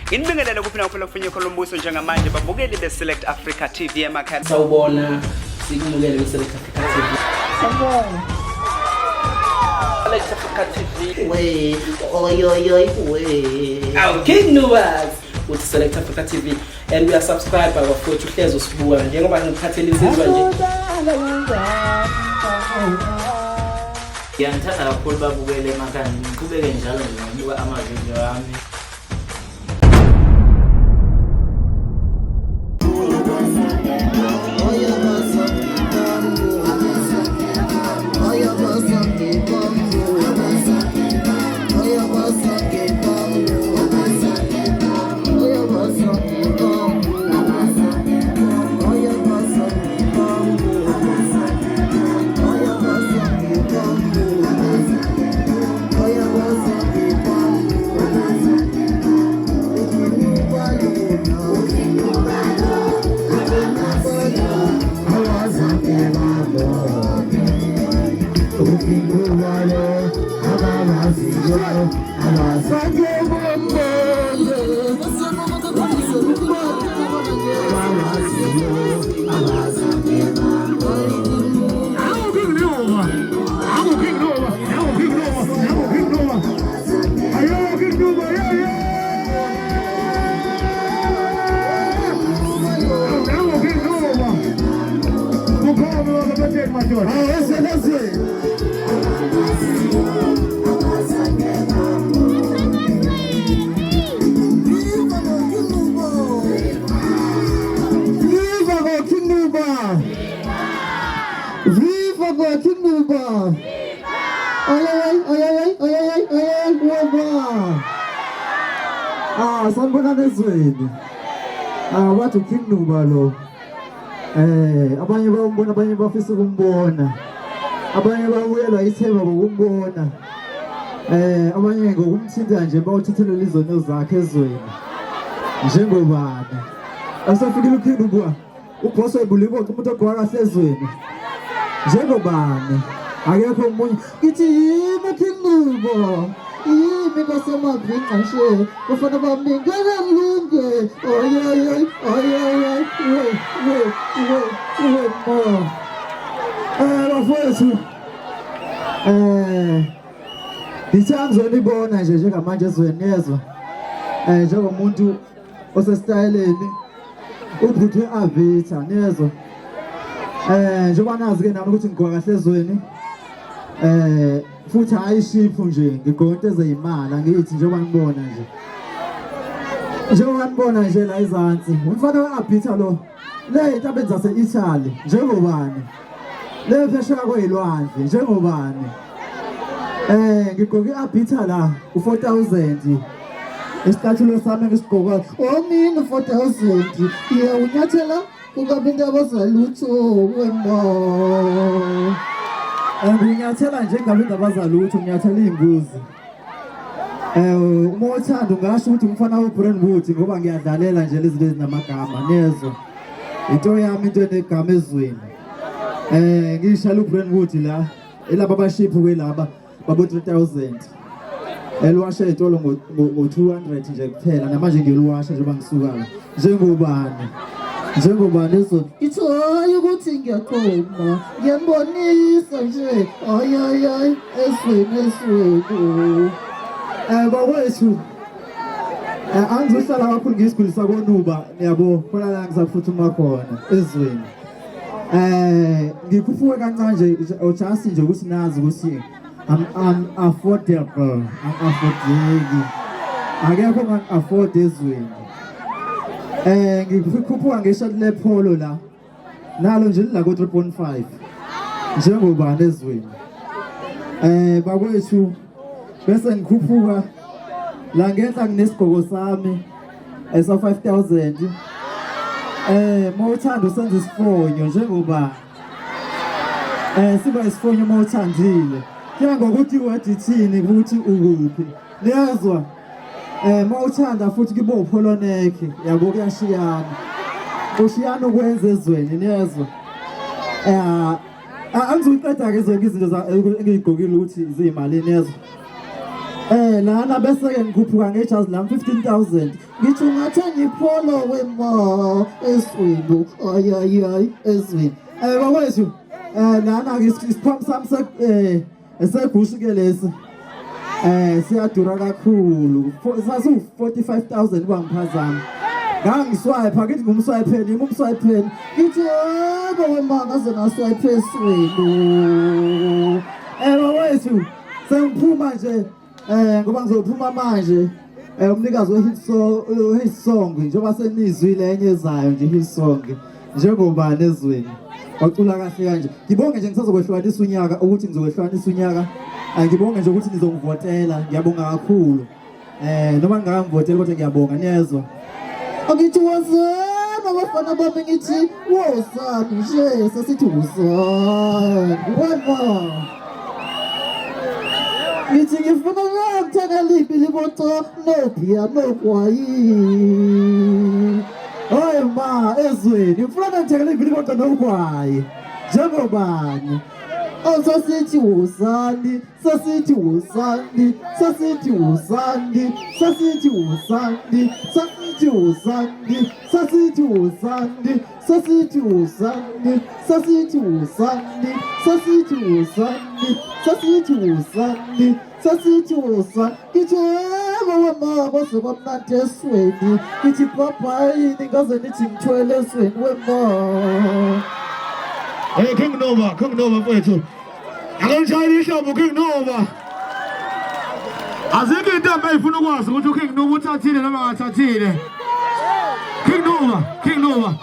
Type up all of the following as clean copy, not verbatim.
Nginibingelele kuphi nakuphela kufinye khona umbuso njengamanje babukeli be-Select Africa TV emakhaya. Sawubona, sikumukele kwi-Select Africa TV. Sawubona. Select Africa TV. We, oy oy oy we. Awu King Nuwas uthi Select Africa TV and we are subscribe bafowethu uhlezi usibuka njengoba ngikuphathele insizwa nje. Ngiyanithanda kakhulu babukele emakhaya ngiqhubeke njalo nje ngokubuka amavidiyo ami. Viva Guatinduba! Ay, ay, ay, ay, ay, ay, ay, ay, ay, Ah, sanibonani ezweni. Ah, wathi King Nuba lo. Eh, abanye bawumbona, abanye bafisa ukumbona. Abanye bawuyelwa ithemba ngokumbona. Eh, abanye ngokumthinta nje bawuthethelela izono zakhe ezweni. Njengobani. Asafikile uKing Nuba. Uboss webuliboca umuntu ogqoka kahle ezweni. Njengobani? Akekho omunye. Ngithi yimi King Nuba. Yimi kwasemabhinqa nje. Bafana bami ngeke nilunge. Oy oy oy oy oy oy we we we we mo. Eh bafowethu. Eh Ngithe angizonibona nje njengamanje ezweni niyezwa. Eh njengomuntu osesitayeleni ubhuti we-Avita niyezwa. Eh njengoba nazi ke nami ukuthi ngigqoka kahle ezweni. Eh futhi hayi shiphu nje ngigqoka into ezeyimali angithi njengoba ngibona nje. Njengoba nibona nje la ezansi umfana we-Avita lo le intabeni zase-Italy njengobani le phesheya kweyilwandle njengobani eh ngigqoke i-Abita la u-4000 isicathulo sami engisigqoka omini 4000 ye unyathela kungabi indaba zalutho wena and unyathela nje ngabe indaba zalutho unyathela iy'mbuzi Eh uma uthanda ungasho ukuthi umfana weBrandwood ngoba ngiyadlalela nje lezi ezinamagama nezwa. Into yami into enegama ezweni. Eh ngishaya uBrandwood la elaba abashiphu kwelaba babo 3000. Eliwasha ezitolo ngo 200 nje kuphela namanje ngiyoliwasha njengoba ngisuka la. Njengobani? Njengobani ezweni? Ithi hayi ukuthi ngiyaqoma ngiyambonisa nje hayi hayi hayi ezweni ezweni. Eh bakwethu eh angizohlala kakhulu ngiyisiguli sakonuba niyabo khona la ngisaphuthuma khona ezweni. Eh ngikhuphuke kancane nje just nje ukuthi nazi ukuthi I'm unaffordable, angi-affordeki. Akekho ongangi-afford ezweni. Eh ngikhuphuka ngeshati lepholo la. Nalo nje lila ko 3.5. Njengobani ezweni. Eh bakwethu bese ngikhuphuka la ngenhla nginesigqoko sami esa 5000. Eh mawuthanda usenza isifonyo njengoba Eh siba isifonyo uma uthandile. Kuya ngokuthi iword ithini ukuthi ukuphi. Niyazwa? Eh uma uthanda futhi kuba upholonekhe yabo kuyashiyana. Ushiyana ukwenza ezweni niyezwa? Eh angizuqeda ke zonke izinto engiyigqokile ukuthi ziyimalini niyezwa? Eh lana bese ke ngikhuphuka ngejazi lami 15000. Ngithi ungathenga ipholo wema eswini, ayayayi ezweni. Bakwethu, lana isikhwama sami esegushu ke lesi. Siyadura kakhulu. Sasu 45,000 kwangiphazama. Ngangiswipe, ngithi ngumswipe, ngumswipe. Ngithi yebo wema ngaze ngaswipe eswini. Bakwethu, sengiphuma nje ngoba ngizophuma manje. Umnikazi we-hit song, hit song njengoba senizwile enye ezayo nje hit song njengobani ezweni wacula kahle kanje. Ngibonge nje ngisazokwehlukanisa unyaka ukuthi ngizokwehlukanisa unyaka. Ngibonge nje ukuthi nizongivotela, ngiyabonga kakhulu. Noma ngingakangivoteli kodwa ngiyabonga, niyezwa. Angithi wozani abafana bami, ngithi wozani nje, sesithi wozani wena. Ngithi ngifuna ngiyokuthenga liphi liboco nobhiya nogwayi. Hayi ma ezweni ngifuna ngithenge liphi liboco nogwayi. Njengobani? Oh sesithi wozani, sesithi wozani, sesithi wozani, sesithi wozani, sesithi wozani, sesithi wozani, sesithi wozani, sesithi wozani, sesithi wozani, sesithi wozani, sesithi wozani. Ngithi yebo wema kwaze kwamnandi esweni. Ngithi bye-bye ningaze nithi ngithwele esweni wema. Hey King Nova, King Nova mfowethu. Ake ngishayele ihlobo King Nova. Azikho intombi eyifuna ukwazi ukuthi uKing Nova uthathile noma akathathile. King Nova, King Nova.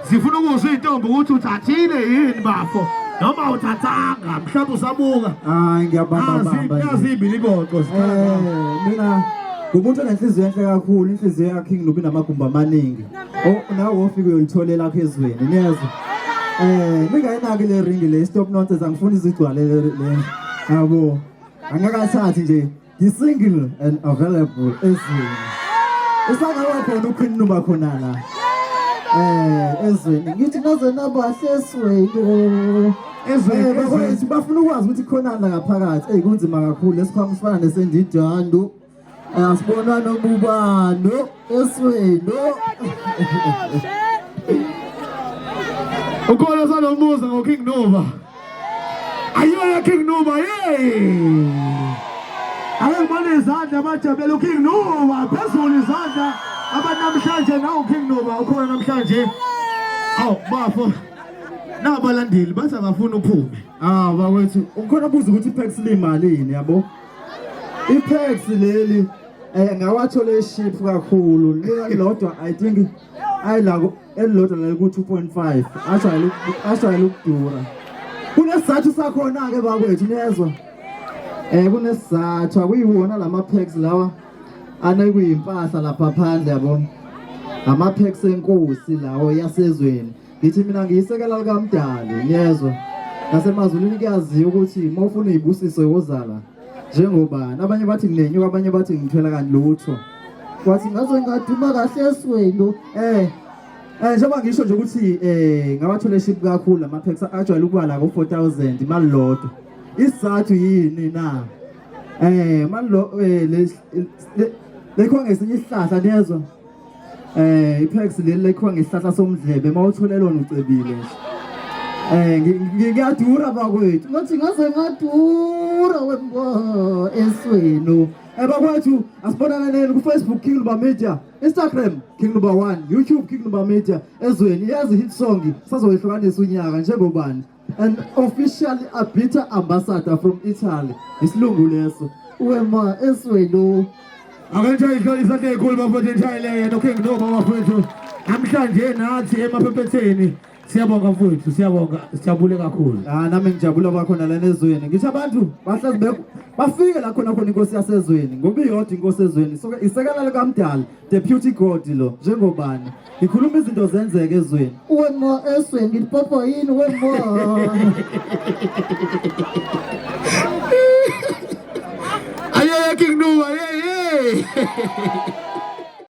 Zifuna ukuzwa intombi ukuthi uthathile yini bafo noma uthathanga, mhlawumbe usabuka. Hayi ngiyabamba bamba. Nazi ibiliboco zikhala. Mina ngumuntu onenhliziyo enhle kakhulu, inhliziyo ya King Nubi namagumbi amaningi. Nawe wofika uyoyitholela lapha ezweni, niyezwa. Ningayinaki le ring le, stop nonsense, angifuni izigcwale le. Yabo. Angakathathi nje, ngi-single and available ezweni. Usangaba khona uQueen Nuba khona la. Ezweni ngithi naze nabahle esweni. Ezweni, Bakwethu bafuna ukwazi ukuthi khona la ngaphakathi. Kunzima kakhulu, lesikhwama sifana nesendidando. Asibona nobubano esweni. Ukhona sanombuza ngoKing Nuba. Ayiyo King Nuba, hey! Ake ngibone izandla abajabulele uKing Nuba, phezulu izandla abantu namhlanje. Nawu King Nuba ukhona namhlanje. Awu bafo, nabalandeli bathi abafuna uphume. Bakwethu, ukhona buza ukuthi iPax limalini, yabo? iPax leli ngawathola eship kakhulu. Lilodwa I think ayilako elilodwa leli ku 2.5 ashayela ukudura. Kunesizathu sakhona ke bakwethu, niyezwa. Kunesizathu, akuyiwona lama packs lawa anekuyimpahla lapha phandle, yabo. Ama packs enkosi lawo yasezweni. Ngithi mina ngiyisekela likaMdali, niyezwa. Nasemazulwini kuyaziwa ukuthi uma ufuna izibusiso yozala njengobani. Abanye bathi nginenyuka, abanye bathi ngithwela kanti lutho. Wathi ngaze ngaduma kahle esweni. Njengoba ngisho nje ukuthi ngawathola eship kakhulu ama packs ajwayele ukuba la ku 4000 imali lodwa. Isizathu yini na? Mali lo lekho ngesinye isihlahla, niyezwa. iPax leli lekho ngesihlahla somdlebe, mawuthole lona ucebile nje. Ngiyadura bakwethu. Ngathi ngaze ngadura wembo esweni. Bakwethu asibonane nini ku Facebook King Nuba Media, Instagram King Nuba 1, YouTube King Nuba Media. Ezweni yazi hit song sazoyihlukanisa unyaka njengobani. An officially a bitter ambassador from Italy. Isilungu leso. Wema esweni. Ake ngishaye isandla ezikhulu bafowethu, nishayele yena uKing Nuba bafowethu. Namhlanje nathi emaphepheteni. Siyabonga mfowethu, siyabonga, sijabule kakhulu. Nami ngijabula bakhona lana ezweni. Ngisho abantu bahlezi bafike la khona khona inkosi yasezweni, ngoba iyodwa inkosi ezweni. So isekela likaMdali, deputy god lo, njengobani. Ngikhuluma izinto zenzeke ezweni. Wema esweni ngilipopo yini wema. Aye King Nuba, hey hey.